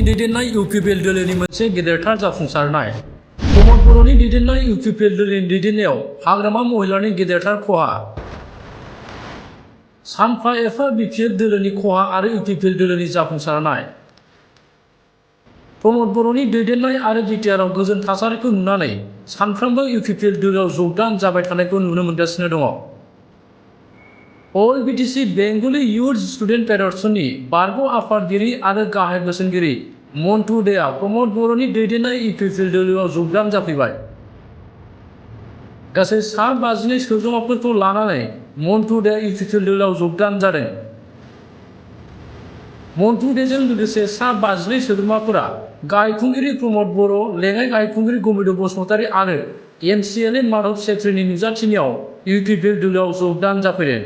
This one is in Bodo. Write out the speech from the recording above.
दैदेननाय इउपिपिएल दोलोनि मोनसे गेदेरथार जाफुंसारनाय। प्रमद बर'नि दैदेननाय इउपिपिएल दोलोनि दैदेननायाव हाग्रामा महिलारनि गेदेरथार खहा। सानफा एफा बिपिएल दोलोनि खहा आरो इउपिपिएल दोलोनि जाफुंसारनाय। प्रमद बर'नि दैदेननाय आरो बिटिआरआव गोजोन थासारिखौ नुनानै सानफ्रोमबो इउपिपिएल दोलोआव जगदान जाबाय थानायखौ नुनो मोनगासिनो दङ। अल बिटिसि बेंगली युथ स्टुडेन्ट फेडारेशननि बारग' आफादगिरि आरो गाहाय बोसोनगिरि मन्टु देआ प्रमद बर'नि दैदेननाय इउपिपिएल दोलोआव जगदान जाफैबाय। गासै सा 52 सोद्रोमाफोरखौ लानानै मन्टु देआ इउपिपिएल दोलोआव जगदान जादों। मन्टु देजों लोगोसे सा 52 सोद्रोमाफोरा गाहाय खुंगिरि प्रमद बर', लेङाइ गाहाय खुंगिरि गबिन्द बसुमतारी आरो एमसिएलए माधव छेत्रीनि नुजाथिनायाव इउपिपिएल दोलोआव जगदान जाफैदों।